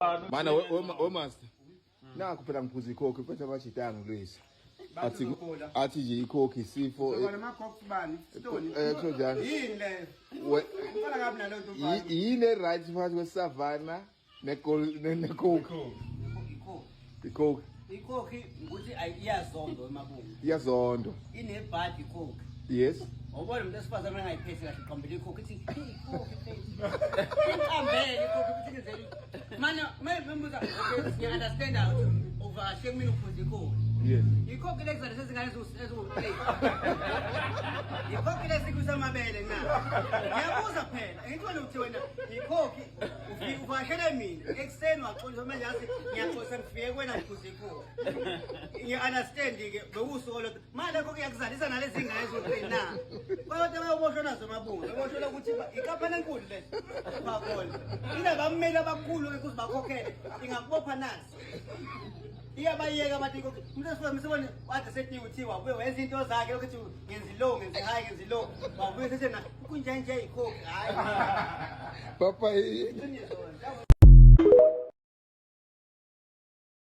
Mana we master. Nakho phela ngiphuza ikhokhi mfethu abajita ngilwisa. Athi athi nje ikhokhi isifo. Ubona ama cox bani? Stone. Eh kusho njalo. Yini leyo? We Uqala kabi naleyo nto mfana. Yini right phakathi kwesavana ne ne coke. Ikhokhi. Ikhokhi ukuthi iyazondwa emabungu. Iyazondwa. Inebhadi ikhokhi. Yes. Awubona umuntu wesifazane engayiphethe kahle uqambele ikhokhi ithi ikhokhi mfethu. Iqambele ikhokhi futhi ngenzele. Manje manje okay ngiya understand ukuthi uvakashe kumina uphuza ikhokhi. Yes. Ikhokhi lezizalisa izingane eziwu-3. Ikhokhi lesikwisa amabele na. Ngiyabuza phela. Ngithi wena uthi wena ikhokhi ufike uvakashele mina ekuseni waxolisa manje yazi ngiyaxolisa ngifike kuwena ngiphuza ikhokhi. Ngiya-understand-ke bewusuku lodwa. Manje lokho kuyakuzalisa nalezi ngane eziwu-3 na. Kodwa bayoboshwa nazo mabunga. Bayoboshwa ukuthi ikampani enkulu le. Bakhona. Inabammeli abakhulu ke kuze bakhokhele. Ingakubopha nazo. Iyabayeka abantu ikhokhi. Umuntu wesifazane msebone wade setiwe uthiwa wabuye wenza into zakhe ukuthi ngenzi lo ngenzi high ngenzi lo. Wabuye sethe na kunje nje ikhokhi. Hayi. Papa yini? Iqiniso.